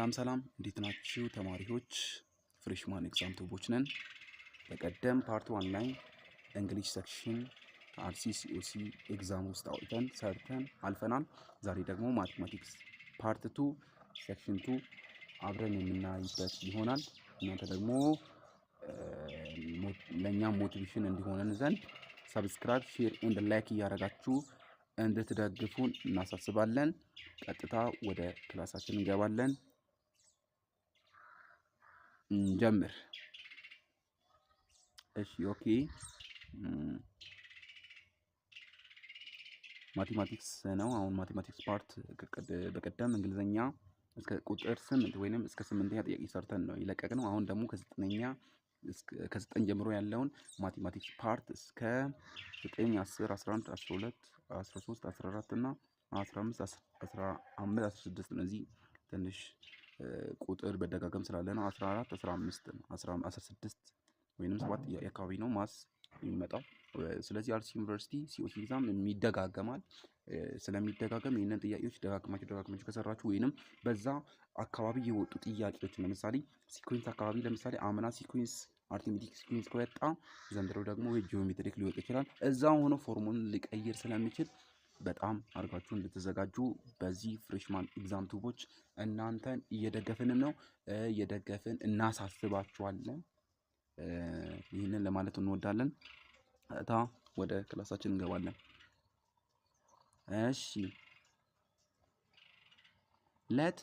ሰላም ሰላም እንዴት ናችሁ ተማሪዎች? Freshman exam ቱቦች ነን። በቀደም part 1 ላይ English section ከአርሲ COC exam ውስጥ አውጥተን ሰርተን አልፈናል። ዛሬ ደግሞ mathematics part 2 section 2 አብረን የምናይበት ይሆናል። እናንተ ደግሞ ለእኛም motivation እንዲሆነን ዘንድ subscribe፣ share and like እያደረጋችሁ እንድትደግፉን እናሳስባለን። ቀጥታ ወደ class ኣችን እንገባለን። እንጀምር። እሺ okay፣ mathematics ነው። አሁን mathematics part በቀደም እንግሊዘኛ እስከ ቁጥር 8 ወይንም እስከ 8ኛ ጥያቄ ሰርተን ነው የለቀቅነው። አሁን ደግሞ ከ9 ጀምሮ ያለውን mathematics part እስከ 9፣ 10፣ 11፣ 12፣ 13፣ 14 እና 15፣ 15፣ 16 እነዚህ ትንሽ ቁጥር በደጋገም ስላለ ነው። 14፣ 15 ነው፣ 16 ወይንም 7 ጥያቄ አካባቢ ነው maths የሚመጣው። ስለዚህ አርሲ ዩኒቨርሲቲ COC exam የሚደጋገማል። ስለሚደጋገም ይህንን ጥያቄዎች ደጋግማችሁ ደጋግማችሁ ከሰራችሁ ወይንም በዛ አካባቢ የወጡ ጥያቄዎች ለምሳሌ sequence አካባቢ ለምሳሌ አምና sequence arithmetic sequence ከወጣ ዘንድሮ ደግሞ geometric ሊወጥ ይችላል። እዛው ሆኖ form ኡን ሊቀይር ስለሚችል በጣም አድርጋችሁ እንድትዘጋጁ በዚህ freshman exam ቱቦች እናንተን እየደገፍንም ነው እየደገፍን እናሳስባችኋለን። ይህንን ለማለት እንወዳለን። ቀጥታ ወደ class ኣችን እንገባለን። እሺ let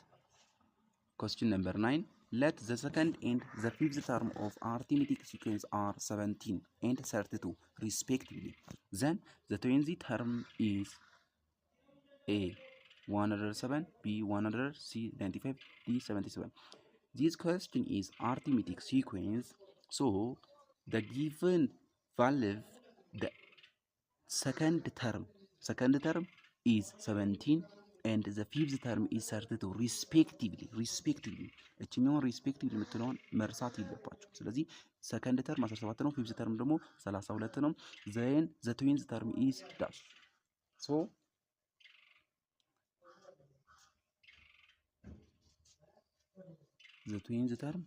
question number 9 let the second and the fifth term of arithmetic sequence are 17 and 32 respectively, then the 20th term is A 107, B 100, C 95, D 77. This question is arithmetic sequence, so the given value, the second term is 17 and the fifth term is 32 respectively. እችኛውን respectively የምትለውን መርሳት የለባቸው። ስለዚህ second term 17 ነው፣ fifth term ደግሞ 32 ነው። Then the twentieth term is dash. So the twentieth term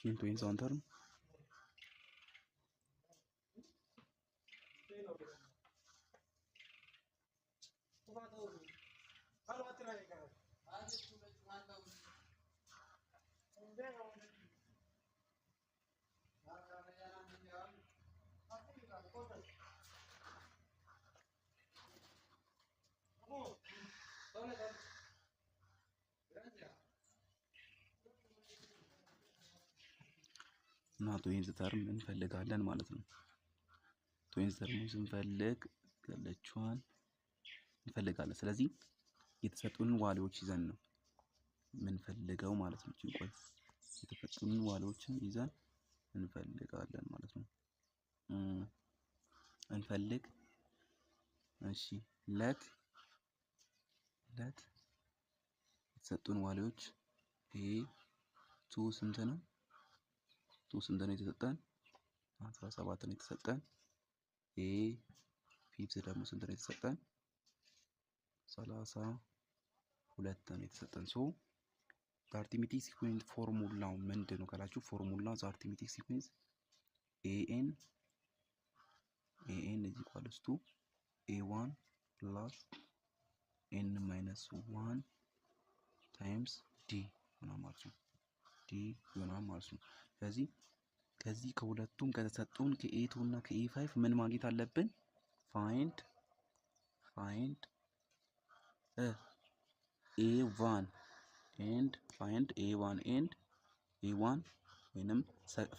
twentieth term እና twentieth term እንፈልጋለን ማለት ነው። Twentieth term ኡን ስንፈልግ ያለችዋን እንፈልጋለን። ስለዚህ የተሰጡንን value ዎች ይዘን ነው የምንፈልገው ማለት ነው። ቆይ የተሰጡንን value ዎችን ይዘን እንፈልጋለን ማለት ነው። እንፈልግ። እሺ let የተሰጡን value ዎች A two ስንት ነው? Two ስንት ነው የተሰጠን? 17 ነው የተሰጠን። A fifth ደግሞ ስንት ነው የተሰጠን? 32 ነው የተሰጠን። So arithmetic sequence formula ው ምንድን ነው ካላችሁ፣ formula arithmetic sequence an is equals to a one plus n minus one times d ይሆናል ማለት ነው። d ይሆናል ማለት ነው። ስለዚህ ከዚህ ከሁለቱም ከተሰጡን ከ a two እና ከ a five ምን ማግኘት አለብን? Find a one and find a one and a one ወይንም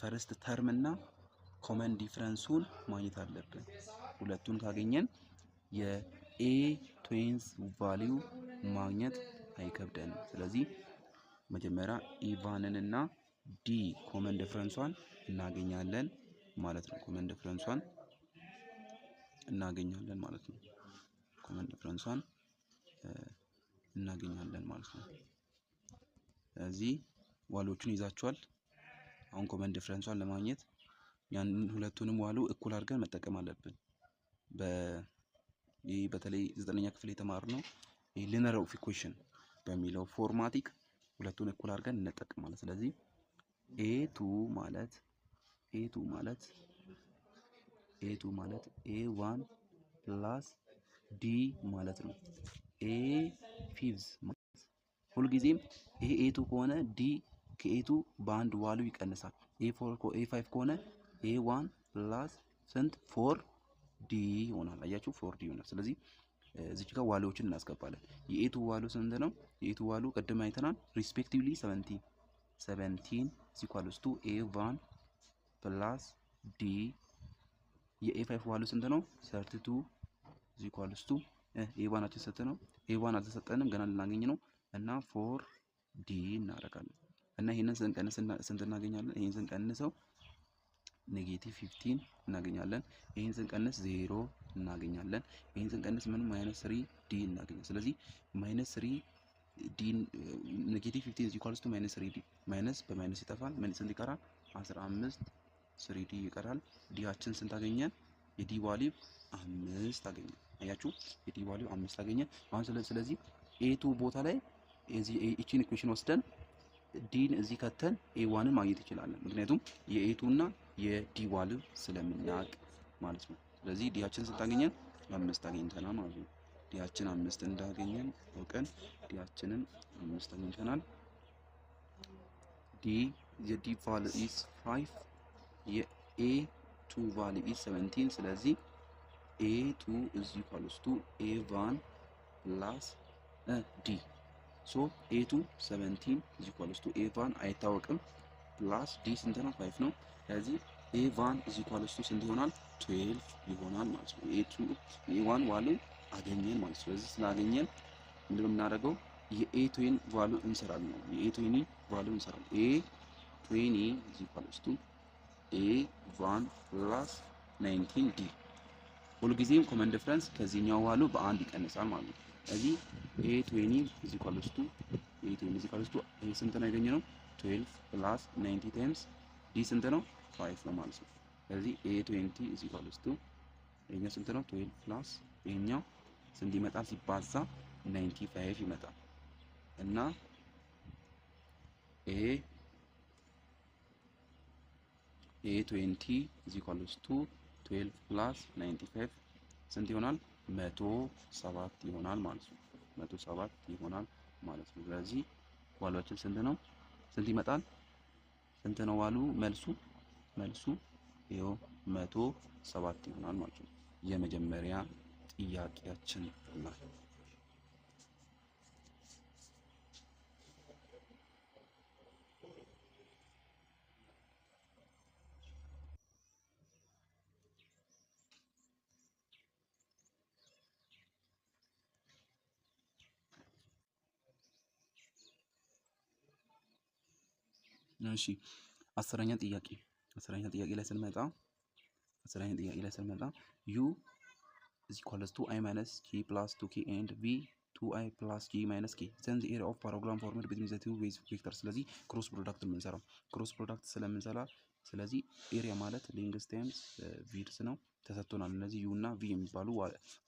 first term እና common difference ኡን ማግኘት አለብን። ሁለቱን ካገኘን የ a twentieth value ማግኘት አይከብደንም። ስለዚህ መጀመሪያ a one ን እና d common difference ኧን እናገኛለን ማለት ነው። Common difference ኧን እናገኛለን ማለት ነው። Common difference ኧን እናገኛለን ማለት ነው። ስለዚህ ስለዚህ value ዎቹን ይዛችኋል። አሁን common difference ኧን ለማግኘት ያንን ሁለቱንም value እኩል አድርገን መጠቀም አለብን። ይህ በተለይ 9ኛ ክፍል የተማርነው linear of equation በሚለው formatic ሁለቱን እኩል አድርገን እንጠቀማለን። ስለዚህ a2 ማለት a2 ማለት a2 ማለት a1 plus d ማለት ነው። a fifth ማለት ሁልጊዜም ይሄ a2 ከሆነ d ከ a2 በአንድ value ይቀንሳል። a4 a5 ከሆነ a1 plus ስንት 4 d ይሆናል። አያችሁ 4 d ይሆናል። ስለዚህ እዚች ጋር value ዎችን እናስገባለን። የ a2 value ስንት ነው? የ a2 value ቅድም አይተናል። Respectively 17 17 equals to a1 plus d። የ a5 value ስንት ነው? 32 equals to a1 ኣችን ስንት ነው? a1 አልተሰጠንም፣ ገና ልናገኝ ነው፣ እና 4 d እናደርጋለን። እና ይሄንን ስንቀንስ ስንት እናገኛለን? ይሄን ስንቀንሰው negative 15 እናገኛለን። ይህን ስንቀንስ ዜሮ እናገኛለን። ይህን ስንቀንስ ምን minus 3 d እናገኛለን። ስለዚህ minus 3 d፣ negative 15 is equals to minus 3 d፣ minus በ minus ይጠፋል። ምን ስንት ይቀራል? 15 3 d ይቀራል። d ያችን ስንት አገኘን? የ d value አምስት አገኘን። አያችሁ፣ የ d value አምስት አገኘን። አሁን ስለዚህ a2 ቦታ ላይ እዚህ እቺን equation ወስደን d ን እዚህ ከተን a1 ን ማግኘት ይችላለን። ምክንያቱም የ a2 እና የ d value ስለምናውቅ ማለት ነው። ስለዚህ d ያችን ስንት አገኘን? አምስት አግኝተናል ማለት ነው። d ያችን አምስት እንዳገኘን አውቀን d ያችንን አምስት አግኝተናል። d የ d value is 5፣ የ a2 value is 17። ስለዚህ a2 is equals to a1 plus d። So a2 17 is equals to a1 አይታወቅም፣ plus d ስንት ነው? 5 ነው። ስለዚህ a1 is equals to ስንት ይሆናል? 12 ይሆናል ማለት ነው። a2 a1 value አገኘን ማለት ነው። ስለዚህ ስላገኘን ምንድነው የምናደርገው? የ a20 value እንሰራለን ነው። የ a20 value እንሰራለን። a20 is equals to a1 plus 19 d። ሁልጊዜም common difference ከዚህኛው value በአንድ ይቀንሳል ማለት ነው። ስለዚህ a20 is equals to a20 is equals to ይሄ ስንት ነው ያገኘነው? 12 plus 19 times d ስንት ነው? 5 ነው ማለት ነው። ስለዚህ a20 is equals to ይሄኛው ስንት ነው? 12 plus ይሄኛው ስንት ይመጣል? ሲባዛ 95 ይመጣል። እና a20 is equals to 12 plus 95 ስንት ይሆናል? 107 ይሆናል ማለት ነው። 107 ይሆናል ማለት ነው። ስለዚህ value ኣችን ስንት ነው? ስንት ይመጣል? ስንት ነው value? መልሱ ይኸው 107 ይሆናል ማለት ነው። የመጀመሪያ ጥያቄያችን ላይ። እሺ፣ 10ኛ ጥያቄ ላይ ስንመጣ u is equals to i minus j plus 2k and v 2i plus j minus k, then the area of parallelogram formed between the two base vectors። ስለዚህ cross product የምንሰራው፣ cross product ስለምንሰራ፣ ስለዚህ area ማለት length times width ነው፣ ተሰጥቶናል። እነዚህ u እና v የሚባሉ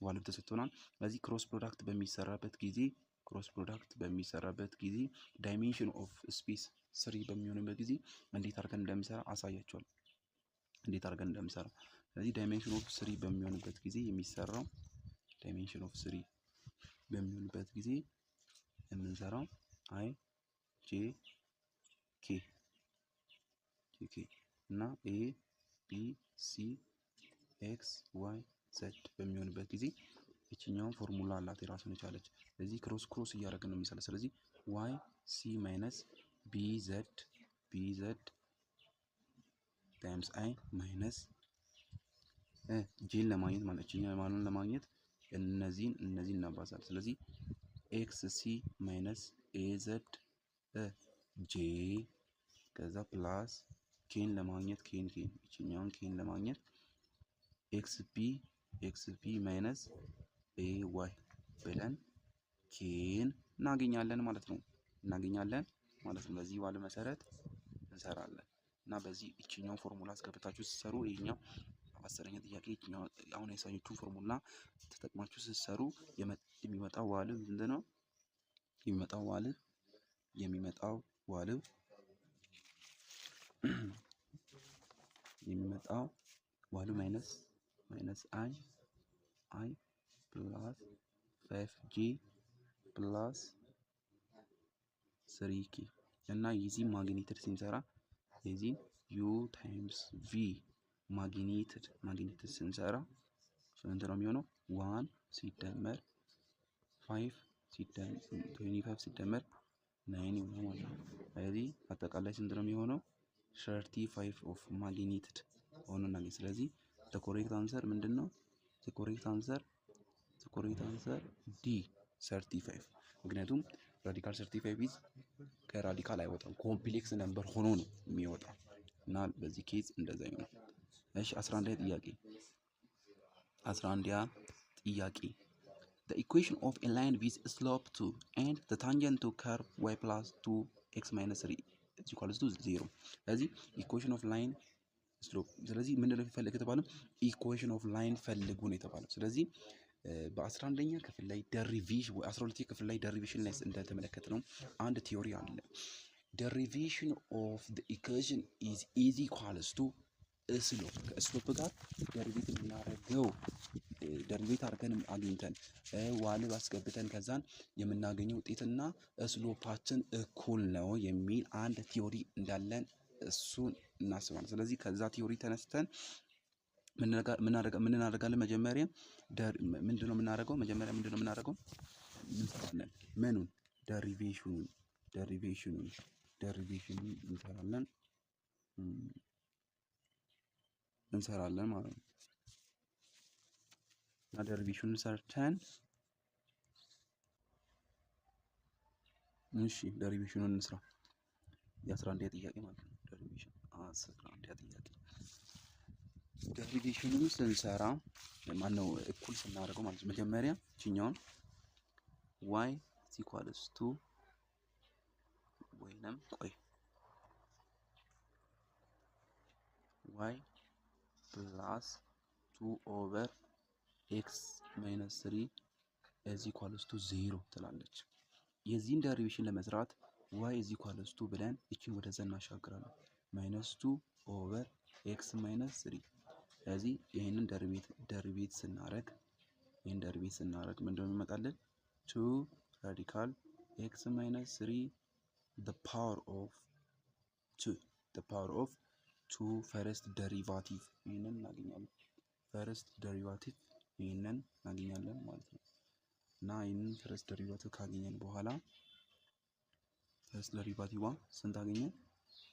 value ተሰጥቶናል። ስለዚህ cross product በሚሰራበት ጊዜ dimension of space three በሚሆንበት ጊዜ እንዴት አድርገን እንደምሰራ አሳያችኋል። እንዴት አድርገን እንደምሰራ። ስለዚህ dimension of three በሚሆንበት ጊዜ የሚሰራው፣ dimension of three በሚሆንበት ጊዜ የምንሰራው i j k j k እና a b c x y z በሚሆንበት ጊዜ ይችኛውን ፎርሙላ አላት የራሱን የቻለች። ስለዚህ cross cross እያደረግን ነው የሚሰራ። ስለዚህ y c minus b z times i minus j ን ለማግኘት ማለት ይችኛው ለማግኘት እነዚህን እናባዛለን። ስለዚህ x c minus a z j፣ ከዛ plus k ን ለማግኘት k ን ይችኛውን k ን ለማግኘት x b minus a y ብለን k ን እናገኛለን ማለት ነው። እናገኛለን። ማለት ነው። በዚህ value መሰረት እንሰራለን። እና በዚህ እቺኛው ፎርሙላ አስገብታችሁ ስትሰሩ ይሄኛው 10ኛ ጥያቄ እቺኛው አሁን ያሳየችውን ፎርሙላ ተጠቅማችሁ ስትሰሩ የሚመጣው value ምንድነው? የሚመጣው value የሚመጣው value የሚመጣው value minus i plus 5 j plus 3 k። እና የዚህ magnitude ስንሰራ የዚህ u times v magnitude ስንሰራ ስንት ነው የሚሆነው? 1 ሲደመር 5 ሲደመር 25 ሲደመር 9 ይሆናል ማለት ነው። ስለዚህ አጠቃላይ ስንት ነው የሚሆነው? 35 of magnitude ሆኖ እናገኝ። ስለዚህ the correct answer ምንድነው? The correct answer D 35። ምክንያቱም radical 35 is ከ radical አይወጣም፣ complex number ሆኖ ነው የሚወጣው እና በዚህ case እንደዛ ይሆናል። እሺ፣ 11 ጥያቄ፣ 11 ጥያቄ። The equation of a line with slope 2 and the tangent to curve y plus 2 x minus 3 is equals to 0። ስለዚህ equation of line slope፣ ስለዚህ ምንድን ነው የሚፈልግ የተባለው? Equation of line ፈልጉ ነው የተባለው። ስለዚህ በ11ኛ ክፍል ላይ derivation ወይ 12ኛ ክፍል ላይ derivation ላይ እንደተመለከትነው አንድ theory አለ። Derivation of the equation is equals to slope። ከ slope ጋር derivate የምናደርገው derivate አድርገን አግኝተን value አስገብተን ከዛን የምናገኘው ውጤትና slope ኣችን እኩል ነው የሚል አንድ theory እንዳለን እሱን እናስባለን። ስለዚህ ከዛ theory ተነስተን ምን እናደርጋለን? መጀመሪያ ምንድነው የምናደርገው? መጀመሪያ ምንድነው የምናደርገው? እንሰራለን። ምኑን? Derivation ኑን እንሰራለን ማለት ነው። እና derivation ኑን ሰርተን፣ እሺ፣ derivation ኑን እንስራ። የ11ኛ ጥያቄ ማለት ነው። Derivation 11ኛ ጥያቄ derivation ኑን ስንሰራ ማነው እኩል ስናደርገው ማለት ነው። መጀመሪያ ይችኛውን y equals to ወይንም ቆይ y plus two over x minus three is equals to zero ትላለች። የዚህን derivation ለመስራት y is equals to ብለን እችን ወደዛ እናሻግራለን። Minus two over x minus three። ስለዚህ ይህንን derivate ስናደርግ፣ ይህን derivate ስናደርግ ምንድነው የሚመጣልን? Two radical x minus three the power of 2, the power of 2 first derivative ይህንን እናገኛለን። First derivative ይህንን እናገኛለን ማለት ነው። እና ይህንን first derivative ካገኘን በኋላ first derivative ስንት አገኘን?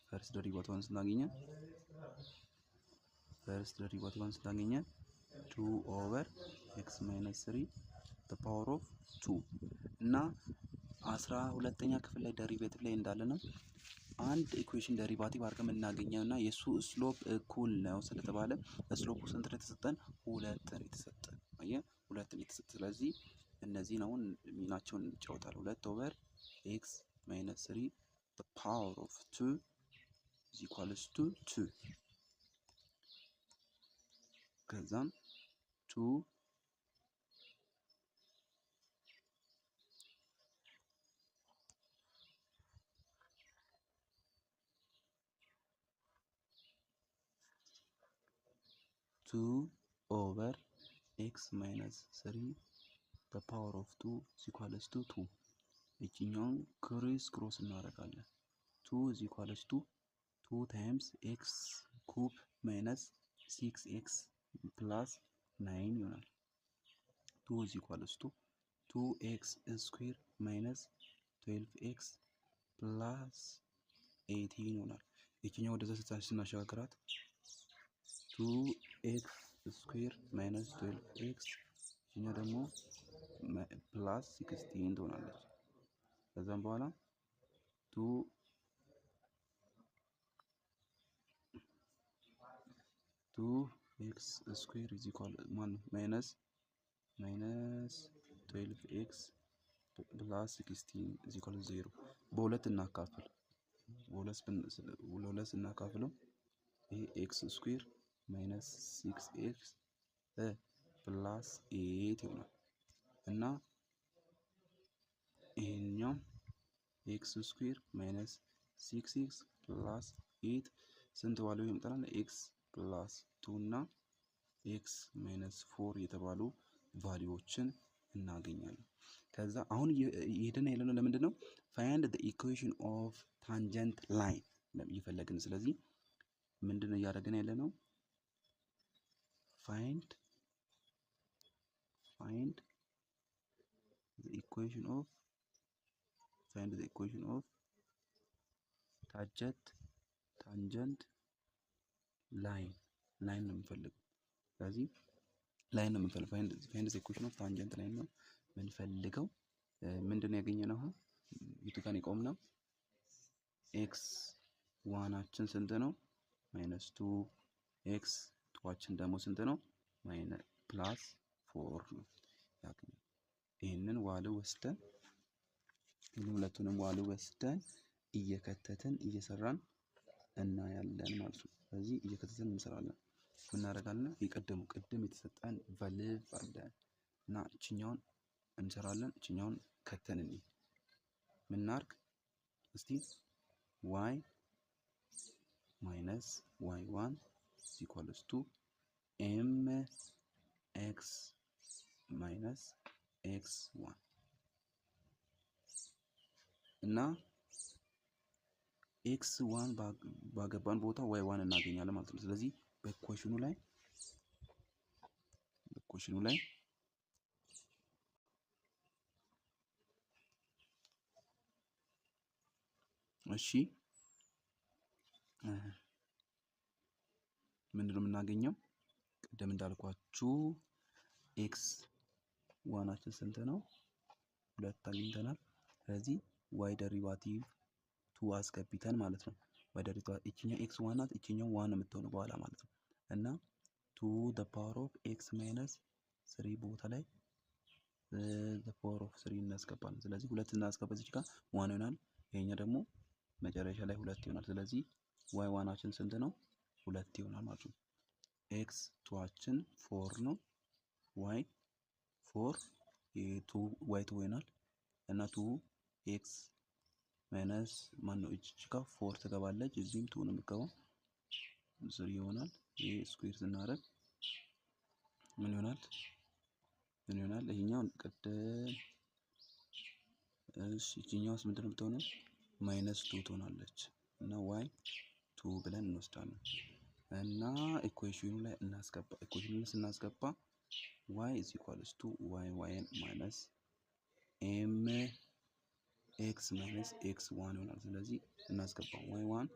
First derivative ስንት አገኘን? First derivative ስንት አገኘን? 2 over x minus 3 the power of 2። እና 12ኛ ክፍል ላይ derivative ላይ እንዳለ ነው አንድ equation derivative አድርገን የምናገኘው እና የእሱ slope እኩል ነው ስለተባለ slope ኡ ስንት ነው የተሰጠን? ሁለት ነው የተሰጠን። አየህ፣ ሁለት ነው የተሰጠን። ስለዚህ እነዚህን አሁን ሚናቸውን እንጫወታለን። ሁለት over x minus three the power of 2 is equals to 2። ከዛም 2 over x minus three the power of 2 is equals to 2። ይችኛውን criss cross እናደርጋለን። 2 is equals to 2 times x cube minus 6 x plus 9 ይሆናል። 2 is equals to 2 x square minus 12 x plus 18 ይሆናል። ይችኛው ወደዛ ስናሸጋግራት 2 x square minus 12 x ይችኛው ደግሞ plus 16 ትሆናለች። ከዛም በኋላ 2 x square is equal ማን minus 12 x plus 16 is equal 0። በሁለት እናካፍል። ለሁለት ስናካፍለው ይሄ x square minus 6 x plus 8 ይሆናል። እና ይሄኛው x square minus 6 x plus 8 ስንት value ይመጣል? x plus 2 እና x minus 4 የተባሉ value ዎችን እናገኛለን። ከዛ አሁን እየሄድን ያለነው ለምንድን ነው? Find the equation of tangent line እየፈለግን። ስለዚህ ምንድን ነው እያደረግን ያለ ነው? Find the equation of tangent line ነው የምንፈልገው። ስለዚህ line ነው የምንፈልገው። Find the equation of tangent line ነው የምንፈልገው። ምንድን ነው ያገኘነው? አሁን የቱ ጋር የቆምነው? x one ኣችን ስንት ነው? Minus 2። x two ኣችን ደግሞ ስንት ነው? Minus plus 4 ነው ያገኘነው። ይህንን value ወስደን፣ ይህንን ሁለቱንም value ወስደን እየከተትን እየሰራን እናያለን ማለት ነው። ስለዚህ እየከተትን እንሰራለን። እናደርጋለን የቀደሙ ቅድም የተሰጠን value አለ እና እችኛውን እንሰራለን። እችኛውን ከተን እኔ ምናርግ እስቲ? Y minus y one equals to m x minus x one እና x one ባገባን ቦታ y one እናገኛለን ማለት ነው። ስለዚህ በ equation ኑ ላይ እሺ ምንድን ነው የምናገኘው? ቅድም እንዳልኳችሁ x one ኣችን ስንት ነው? ሁለት አግኝተናል። ስለዚህ y derivative two አስገብተን ማለት ነው። Y derivative እችኛው x one ናት፣ እችኛው one የምትሆነው በኋላ ማለት ነው። እና two the power of x minus 3 ቦታ ላይ the power of 3 እናስገባለን። ስለዚህ ሁለት እናስገባ፣ እዚች ጋር one ይሆናል። ይሄኛው ደግሞ መጨረሻ ላይ ሁለት ይሆናል። ስለዚህ y one ኣችን ስንት ነው? ሁለት ይሆናል ማለት ነው። x two ኣችን 4 ነው። y 4 two y two ይሆናል እና two x minus ማን ነው? እዚች ጋር 4 ትገባለች። እዚህም two ነው የምትገባው፣ 3 ይሆናል። ይሄ square ስናደርግ ምን ይሆናል? ምን ይሆናል? ይሄኛው ቅድም እሺ፣ ይችኛዋስ ምንድን ነው የምትሆነው? Minus 2 ትሆናለች እና y 2 ብለን እንወስዳለን እና equation ኑ ላይ እናስገባ። Equation ኑ ላይ ስናስገባ y is equals to y one minus m x minus x one ይሆናል። ስለዚህ እናስገባ። y one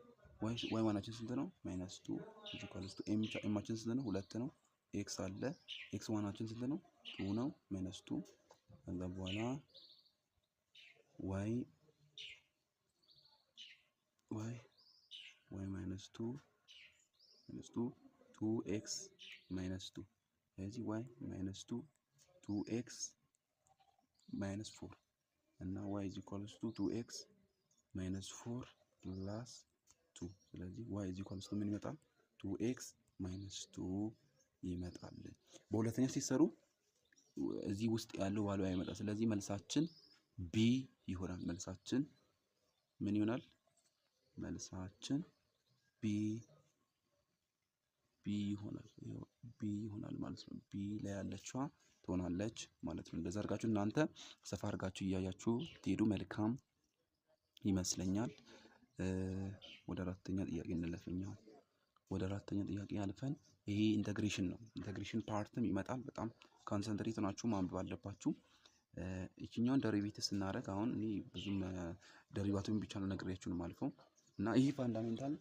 y one ኣችን ስንት ነው? Minus 2 is equals to m ኣችን ስንት ነው? ሁለት ነው። x አለ። x one ኣችን ስንት ነው? Two ነው። Minus 2። ከዛ በኋላ y minus 2 minus 2 2 x minus 2። ስለዚህ y minus 2 2 x minus 4 እና y is equals to 2 x minus 4 plus 2። ስለዚህ y is equals to ምን ይመጣል? 2 x minus 2 ይመጣል። በሁለተኛ ሲሰሩ እዚህ ውስጥ ያለው value አይመጣ። ስለዚህ መልሳችን B ይሆናል። መልሳችን ምን ይሆናል? መልሳችን B ይሆናል። B ይሆናል ማለት ነው። B ላይ ያለችዋ ትሆናለች ማለት ነው። እንደዛ አድርጋችሁ እናንተ ሰፋ አድርጋችሁ እያያችሁ ትሄዱ መልካም ይመስለኛል። ወደ አራተኛ ጥያቄ እንለፍኛ። ወደ አራተኛ ጥያቄ አልፈን ይሄ integration ነው። Integration part ም ይመጣል። በጣም concentrate ናችሁ ማንበብ አለባችሁ። ይችኛውን derivative ስናደርግ አሁን እኔ ብዙም derivative ን ብቻ ነው ነግሬያችሁ ነው የማልፈው። እና ይህ fundamental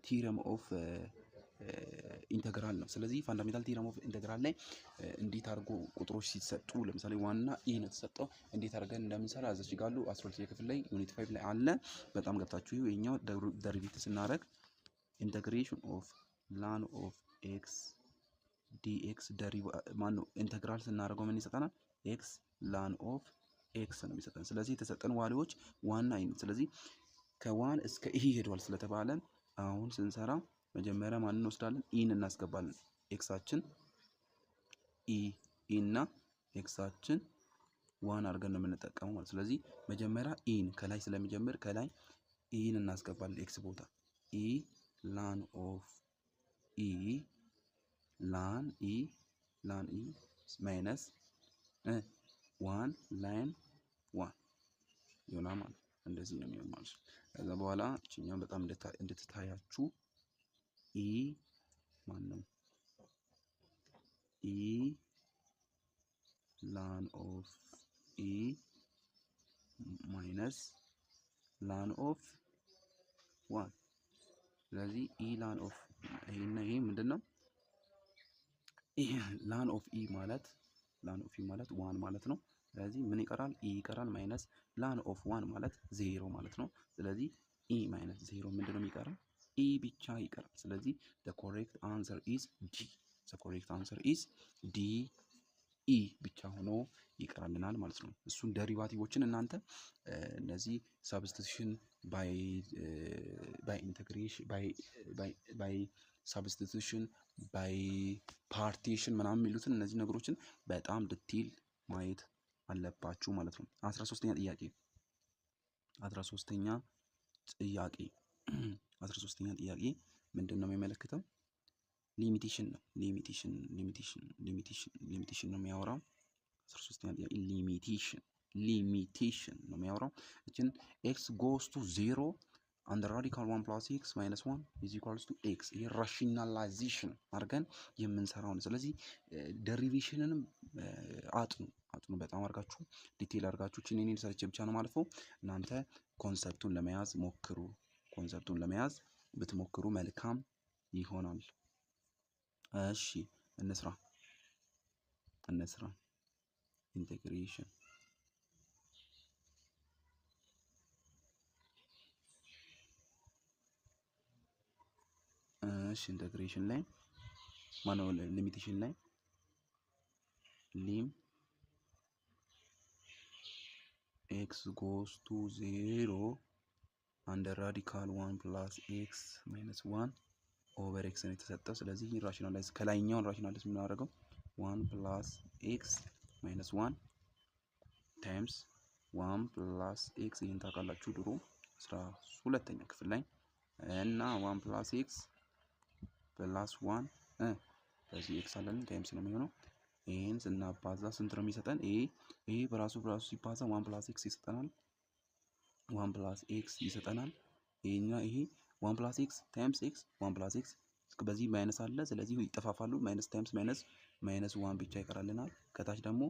theorem of integral ነው። ስለዚህ fundamental theorem of integral ላይ እንዴት አድርጎ ቁጥሮች ሲሰጡ፣ ለምሳሌ ዋና e ነው የተሰጠው፣ እንዴት አድርገን እንደምንሰራ እዚች ጋር አሉ፣ 12ኛ ክፍል ላይ unit 5 ላይ አለ። በጣም ገብታችሁ ይሄኛው derivative ስናደርግ integration of ln of x dx ማን ነው integral ስናደርገው ምን ይሰጠናል? x ln of x ነው የሚሰጠን። ስለዚህ የተሰጠን value ዎች ዋና። ስለዚህ ከ 1 እስከ e ሄዷል ስለተባለ አሁን ስንሰራ መጀመሪያ ማንን እንወስዳለን? E ን እናስገባለን። x ኣችን e e እና x ኣችን 1 አድርገን ነው የምንጠቀመው ማለት። ስለዚህ መጀመሪያ e ን ከላይ ስለሚጀምር ከላይ e ን እናስገባለን። x ቦታ e ln of e ln e ln e minus 1 ln 1 ይሆናል ማለት ነው። እንደዚህ ነው የሚሆን ማለት ነው። ከዛ በኋላ እችኛውን በጣም እንድትታያችሁ e ማን ነው e ln of e minus ln of 1። ስለዚህ e ln of ይሄና ይሄ ምንድን ነው? ln of e ማለት ln of e ማለት 1 ማለት ነው። ስለዚህ ምን ይቀራል? e ይቀራል። Minus ln of 1 ማለት ዜሮ ማለት ነው። ስለዚህ e minus 0 ምንድን ነው የሚቀረው? e ብቻ ይቀራል። ስለዚህ the correct answer is D. The correct answer is D. e ብቻ ሆኖ ይቀራልናል ማለት ነው። እሱን derivative ኦችን እናንተ እነዚህ substitution by integration, by substitution, by partition ምናምን የሚሉትን እነዚህ ነገሮችን በጣም detail ማየት አለባችሁ ማለት ነው። 13ኛ ጥያቄ፣ 13ኛ ጥያቄ፣ 13ኛ ጥያቄ ምንድን ነው የሚመለከተው? Limitation ነው። Limitation, limitation, limitation, limitation ነው የሚያወራው። 13ኛ ጥያቄ limitation, limitation ነው የሚያወራው። እችን x goes to 0 under radical 1 plus x minus 1 is equals to x። ይሄ rationalization አድርገን የምንሰራው ነው። ስለዚህ derivation ንም አጥኑ፣ አጥኑ በጣም አድርጋችሁ፣ detail አድርጋችሁ። እችን እኔን ሰርቼ ብቻ ነው ማልፈው። እናንተ concept ኡን ለመያዝ ሞክሩ። Concept ኡን ለመያዝ ብትሞክሩ መልካም ይሆናል። እሺ እንስራ፣ እንስራ። Integration፣ እሺ integration ላይ ማነው limitation ላይ lim x goes to 0 under radical 1 plus x minus 1 over x ነው የተሰጠው። ስለዚህ rationalize ከላይኛውን rationalize የምናደርገው 1 plus x minus 1 times 1 plus x፣ ይህን ታውቃላችሁ ድሮ 12ኛ ክፍል ላይ፣ እና 1 plus x plus 1 በዚህ x አለን times ነው የሚሆነው። ይህን ስናባዛ ስንት ነው የሚሰጠን? ይሄ በራሱ በራሱ ሲባዛ 1 plus x ይሰጠናል። 1 plus x ይሰጠናል። ይሄኛ ይሄ 1 plus x times x 1 plus x በዚህ minus አለ። ስለዚህ ይጠፋፋሉ። Minus times minus minus 1 ብቻ ይቀራልናል። ከታች ደግሞ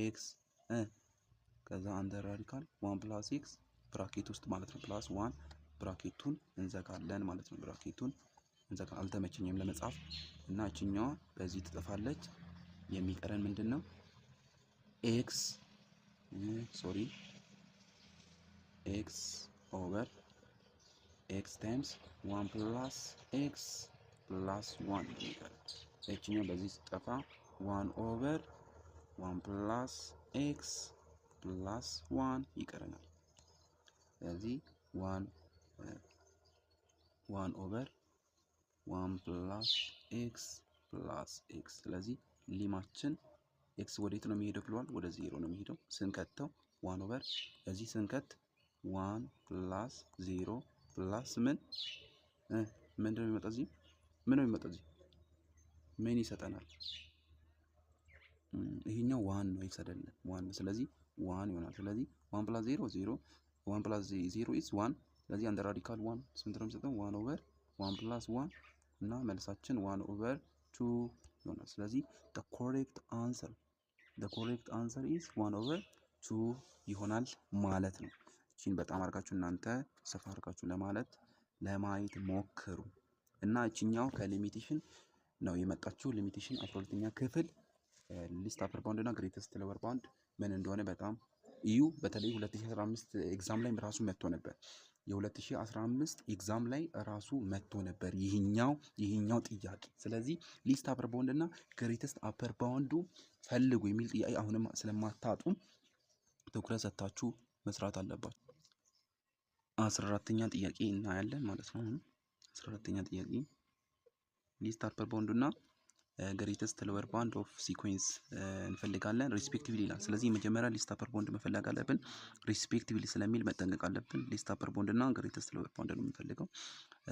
x ከዛ under radical 1 plus x bracket ውስጥ ማለት ነው plus 1 bracket ኡን እንዘጋለን ማለት ነው። Bracket ኡን እንዘጋ፣ አልተመቸኝም ለመጻፍ፣ እና እችኛዋ በዚህ ትጠፋለች። የሚቀረን ምንድን ነው? X, sorry, x over x times 1 plus x plus 1 የሚቀረን። እችኛው በዚህ ስጠፋ 1 over 1 plus x plus 1 ይቀረናል። ስለዚህ 1 over 1 plus x plus x። ስለዚህ lim ኣችን x ወዴት ነው የሚሄደው ብለዋል? ወደ ዜሮ ነው የሚሄደው። ስንከተው 1 over እዚህ ስንከት 1 plus 0 plus ምን ምንድን ነው የሚመጣው? እዚህ ምን ነው የሚመጣው? እዚህ ምን ይሰጠናል? ይሄኛው 1 ነው፣ x አይደለም፣ 1 ነው። ስለዚህ 1 ይሆናል። ስለዚህ 1 plus 0 0, 1 plus 0 is 1። ስለዚህ under radical 1 ስንት ነው የሚሰጠው? 1 over 1 plus 1 እና መልሳችን 1 over 2 ይሆናል። ስለዚህ the correct answer is 1 over 2 ይሆናል ማለት ነው። እቺን በጣም አድርጋችሁ እናንተ ሰፋ አድርጋችሁ ለማለት ለማየት ሞክሩ እና እችኛው ከ limitation ነው የመጣችው። Limitation 12ኛ ክፍል least upper bound እና greatest lower bound ምን እንደሆነ በጣም እዩ። በተለይ 2015 exam ላይ ራሱ መጥቶ ነበር። የ2015 exam ላይ ራሱ መጥቶ ነበር ይህኛው ጥያቄ። ስለዚህ least upper bound እና greatest upper bound ኡ ፈልጉ የሚል ጥያቄ አሁንም ስለማታጡ ትኩረት ሰጥታችሁ መስራት አለባችሁ። 14ኛ ጥያቄ እናያለን ማለት ነው። 14ኛ ጥያቄ least upper bound እና greatest lower bound of sequence እንፈልጋለን respectively ይላል። ስለዚህ መጀመሪያ least upper bound መፈለግ አለብን። Respectively ስለሚል መጠንቀቅ አለብን። Least upper bound እና greatest lower bound ነው የምንፈልገው።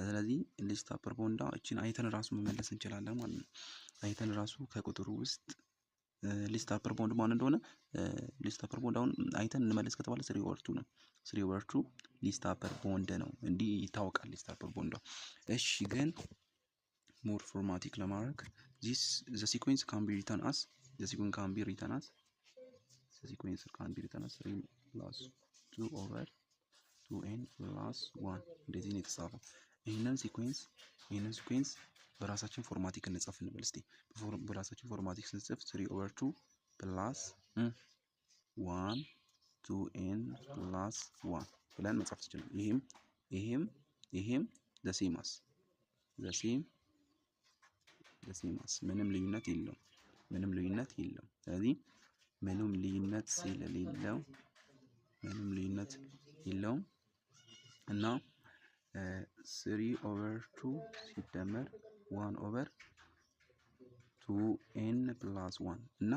ስለዚህ least upper bound እችን አይተን ራሱ መመለስ እንችላለን ማለት ነው። አይተን ራሱ ከቁጥሩ ውስጥ least upper bound ማን እንደሆነ፣ least upper bound አሁን አይተን እንመለስ ከተባለ three over two ነው። Three over two least upper bound ነው። እንዲህ ይታወቃል least upper bound። እሺ፣ ግን more formatic ለማድረግ this the sequence can be written as the sequence can be written as the sequence can be written as three plus two over two n plus one እንደዚህ ነው የተጻፈው። ይህንን sequence በራሳችን formatic እንጻፍ እንበል እስቲ። በራሳችን formatic ስንጽፍ three over two plus one two n plus one ብለን መጻፍ ትችላል። ይሄም the same as the same as ምንም ልዩነት የለውም። ምንም ልዩነት የለውም። ስለዚህ ምንም ልዩነት ስለሌለው ምንም ልዩነት የለውም እና three over two ሲደመር one over two n plus one እና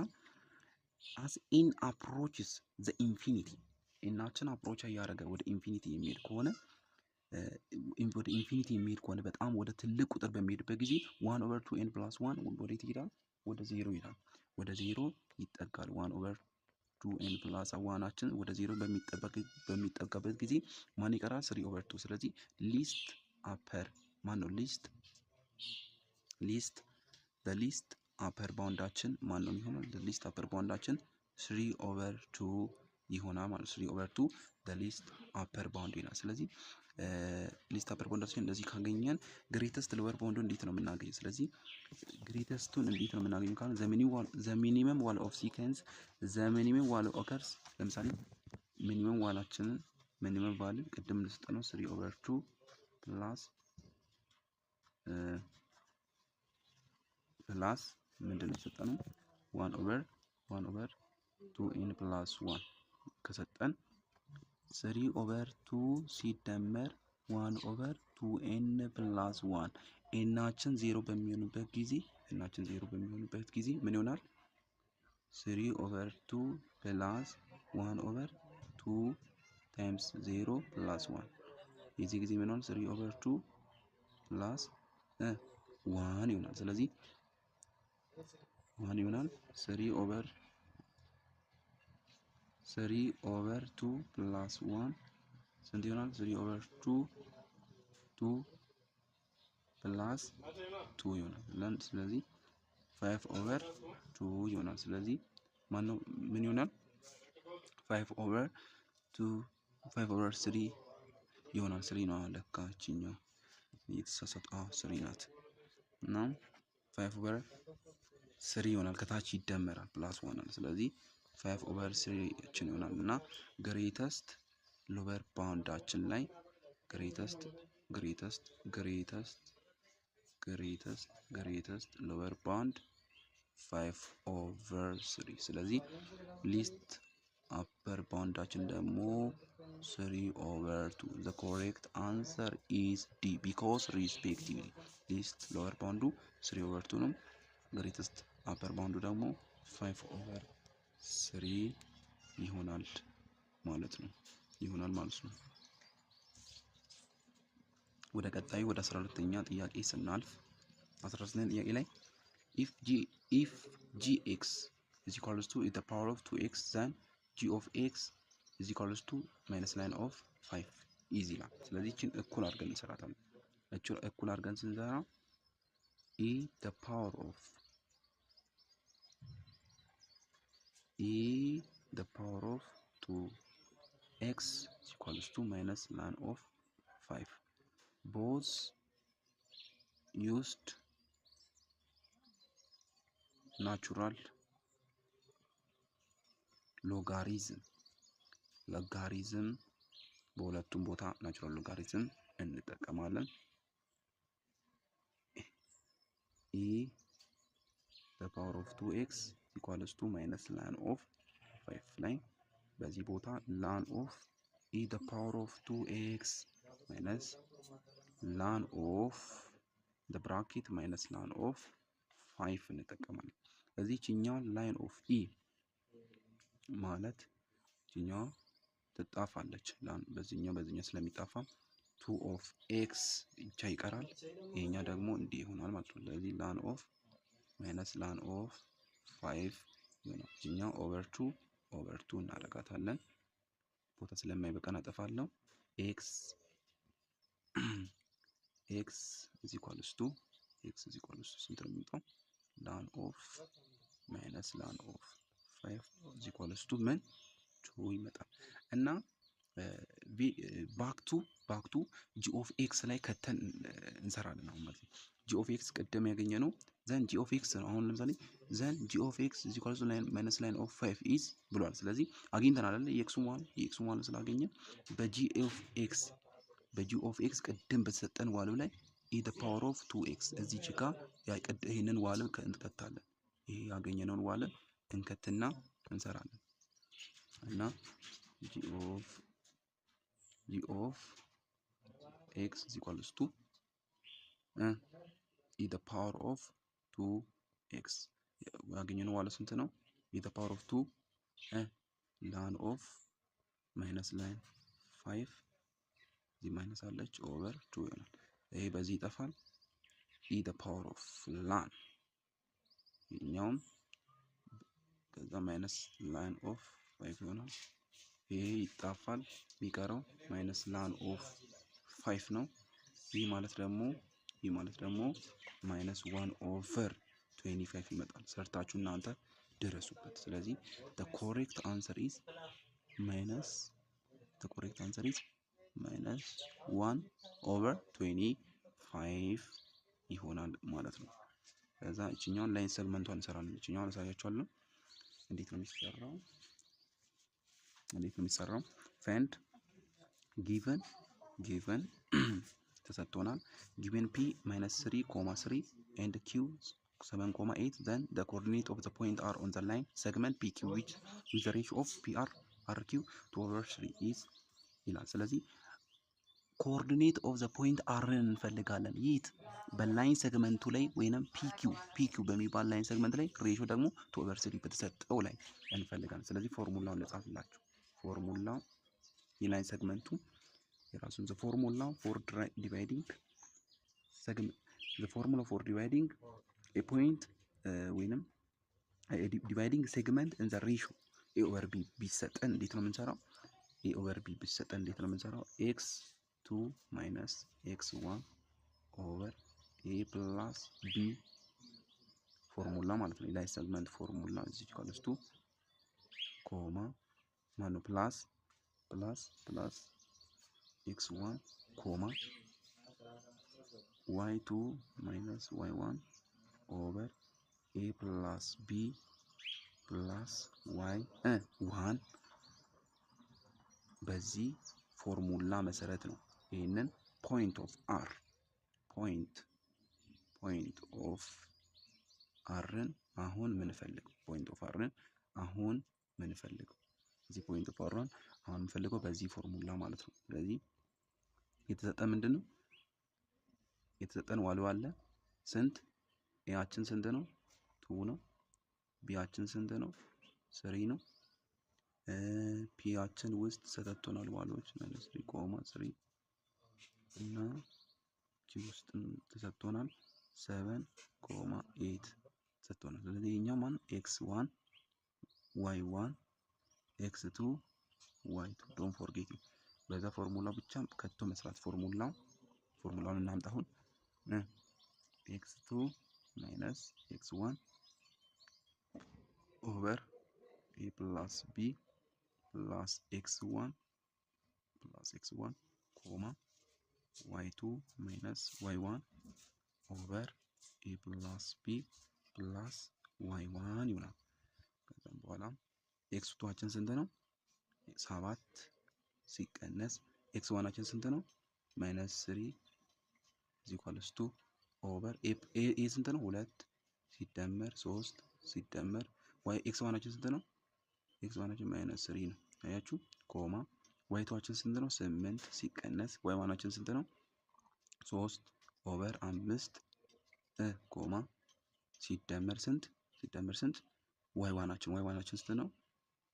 as n approaches the infinity፣ n ኣችን approach እያደረገ ወደ infinity የሚሄድ ከሆነ፣ ወደ infinity የሚሄድ ከሆነ፣ በጣም ወደ ትልቅ ቁጥር በሚሄድበት ጊዜ one over two n plus one ወዴት ይሄዳል? ወደ ዜሮ ይሄዳል። ወደ ዜሮ ይጠጋል። One over two n plus one ኣችን ወደ ዜሮ በሚጠጋበት ጊዜ ማን ይቀራል? Three over two። ስለዚህ least upper ማን ነው? Least least upper bound ኣችን ማን ነው የሚሆነው? Least upper bound ኣችን three over two ይሆናል ማለት፣ three over two least upper bound ይሆናል። ስለዚህ least upper bound ኣችን እንደዚህ ካገኘን greatest lower bound ኡ እንዴት ነው የምናገኘው? ስለዚህ greatest ኡን እንዴት ነው የምናገኘው ካልን the minimum value of sequence፣ the minimum value occurs፣ ለምሳሌ minimum value ኣችንን፣ minimum value ቅድም ልስጥ ነው three over two plus ምንድን ነው የሰጠነው? One over two n plus one ከሰጠን three over two ሲደመር one over two n plus one፣ n ኣችን ዜሮ በሚሆንበት ጊዜ፣ n ኣችን ዜሮ በሚሆንበት ጊዜ ምን ይሆናል? Three over two plus one over two times zero plus one፣ የዚህ ጊዜ ምን ይሆናል? Three over two plus one ይሆናል። ስለዚህ one ይሆናል። Three over two plus one ስንት ይሆናል? Three over two two plus two ይሆናል። ስለዚህ five over two ይሆናል። ስለዚህ ማነው ምን ይሆናል? Five over two፣ five over three ይሆናል። Three ነው ለካ እችኛው እየተሳሳት፣ አዎ three ናት እና five over three ይሆናል። ከታች ይደመራል plus one አለ። ስለዚህ five over three ችን ይሆናል እና greatest lower bound ኣችን ላይ greatest lower bound five over three። ስለዚህ least upper bound ኣችን ደግሞ three over two። The correct answer is D because respectively least lower bound ኡ three over two ነው። Greatest upper bound ኡ ደግሞ five over three ይሆናል ማለት ነው፣ ይሆናል ማለት ነው። ወደ ቀጣዩ ወደ 12ኛ ጥያቄ ስናልፍ 13ኛ ጥያቄ ላይ if g x is equals to e the power of 2x, then g of x is equals to minus ln of 5 is ይላል። ስለዚህ ይችን እኩል አድርገን እንሰራታለን። እችን እኩል አድርገን ስንሰራ e the power of 2 x is equals to minus ln of 5፣ both used natural logarithm። በሁለቱም ቦታ natural logarithm እንጠቀማለን። E the power of 2x equals to minus ln of 5 ላይ በዚህ ቦታ ln of e the power of two x minus ln of the bracket minus ln of five እንጠቀማለን። እዚህ ችኛዋ ln of e ማለት ችኛዋ ትጣፋለች። ln በዚህኛው ስለሚጣፋ two of x ብቻ ይቀራል። ይሄኛው ደግሞ እንዲህ ይሆናል ማለት ነው። ስለዚህ ln of minus ln of five ይሆናል። ይችኛው over two over two እናደርጋታለን። ቦታ ስለማይበቃን አጠፋለሁ። X is equals to x is equals to ስንት ነው የሚመጣው? ln of minus ln of five is equals to ምን two ይመጣል። እና back to g of x ላይ ከተን እንሰራለን አሁን ማለት ነው። g of x ቅድም ያገኘነው then g of x ነው። አሁን ለምሳሌ then g of x is equals to minus ln of five is ብሏል። ስለዚህ አግኝተናል አይደል? የኤክሱን ዋል ስላገኘ በ g of x ቅድም በተሰጠን value ላይ e the power of two x እዚህ ጋ ይህንን value እንከታለን። ይሄ ያገኘነውን value እንከትና እንሰራለን። እና g of x is equals to e the power of two x ያገኘነው value ስንት ነው? e the power of two ln of minus ln five እዚህ minus አለች over two ይሆናል። ይሄ በዚህ ይጠፋል። e the power of ln ይሄኛውም ከዛ minus ln of five ይሆናል። ይሄ ይጣፋል። የሚቀረው minus ln of five ነው። ይህ ማለት ደግሞ minus one over 25 ይመጣል። ሰርታችሁ እናንተ ድረሱበት። ስለዚህ the correct answer is minus the correct answer is minus 1 over 25 ይሆናል ማለት ነው። ከዛ እችኛውን line segment ቷን እንሰራለን። እችኛዋን አሳያችኋለሁ እንዴት ነው የሚሰራው፣ እንዴት ነው የሚሰራው። Find given ተሰጥቶናል። Given P minus 3 comma 3 and Q 7 comma 8, then the coordinate of the point R on the line segment PQ which with the ratio of PR RQ 2 over 3 is ይላል። ስለዚህ coordinate of the point R ን እንፈልጋለን። የት በ line segment ኡ ላይ ወይንም PQ በሚባል line segment ላይ ratio ደግሞ 2 over 3 በተሰጠው ላይ እንፈልጋለን። ስለዚህ ፎርሙላውን ልጻፍላችሁ። Formula ው የ line segment ኡ የራሱን the formula for dividing a point ወይንም dividing segment in the ratio a over b ቢሰጠን እንዴት ነው የምንሰራው? a over b ቢሰጠን እንዴት ነው የምንሰራው? x two minus x one over a plus b formula ማለት ነው። የ line segment formula is equals to comma ማነው plus x one comma y two minus y one over a plus b plus y one። በዚህ ፎርሙላ መሰረት ነው ይህንን point of R ን አሁን ምንፈልገው point of R ን አሁን ምንፈልገው እዚህ point of R ን አሁን የምንፈልገው በዚህ ፎርሙላ ማለት ነው። ስለዚህ የተሰጠን ምንድን ነው? የተሰጠን value አለ። ስንት? a ያችን ስንት ነው? Two ነው። b ያችን ስንት ነው? Three ነው። P ያችን ውስጥ ሰጥቶናል value ዎች minus three comma three እና Q ውስጥም ተሰጥቶናል seven comma eight ተሰጥቶናል። ስለዚህ ይሄኛው ማን x one y one x two y two, don't forget። በዛ ፎርሙላ ብቻ ከቶ መስራት። ፎርሙላውን እናምጣ አሁን። x two minus x one over a plus b plus x one plus x one comma y two minus y one over a plus b plus y one ይሆናል። ከዛም በኋላ x two ኣችን ስንት ነው? ሰባት ሲቀነስ x one ኣችን ስንት ነው? Minus three is equals to over a ስንት ነው? ሁለት ሲደመር ሶስት ሲደመር y x one ኣችን ስንት ነው? x one ኣችን minus three ነው። አያችሁ comma Y two ኣችን ስንት ነው? 8 ሲቀነስ Y one ኣችን ስንት ነው? 3 over 5 comma ሲደመር ስንት? ሲደመር ስንት? Y one ኣችን፣ Y one ኣችን ስንት ነው?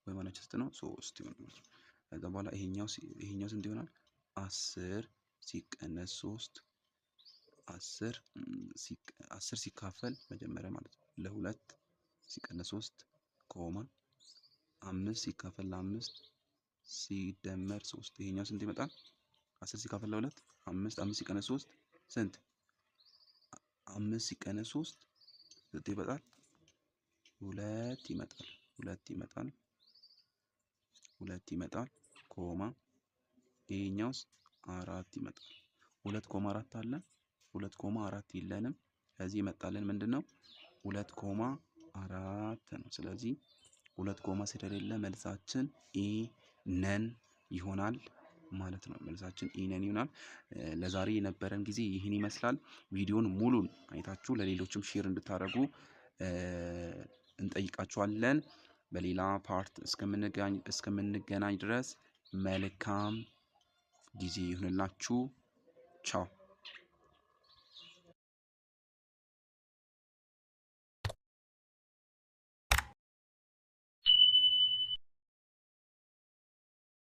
Y one ኣችን ስንት ነው? 3 ይሆናል። ከዛ በኋላ ይሄኛው ስንት ይሆናል? 10 ሲቀነስ 3፣ 10 10 ሲካፈል መጀመሪያ ማለት ነው ለ2 ሲቀነስ 3 comma 5 ሲካፈል ለ5 ሲደመር 3። ይሄኛው ስንት ይመጣል? 10 ሲካፈል ለ2 5፣ 5 ሲቀነስ 3 ስንት? 5 ሲቀነስ 3 ስንት ይመጣል? 2 ይመጣል። 2 ይመጣል። 2 ይመጣል comma ይሄኛውስ 4 ይመጣል። 2 comma 4 አለ፣ 2 comma 4 የለንም። ከዚህ የመጣልን ምንድነው? 2 comma 4 ነው። ስለዚህ 2 comma ስለሌለ መልሳችን A none ይሆናል ማለት ነው። መልሳችን A none ይሆናል። ለዛሬ የነበረን ጊዜ ይህን ይመስላል። ቪዲዮን ሙሉን አይታችሁ ለሌሎችም share እንድታደርጉ እንጠይቃችኋለን። በሌላ part እስከምንገናኝ ድረስ መልካም ጊዜ ይሁንላችሁ። ቻው።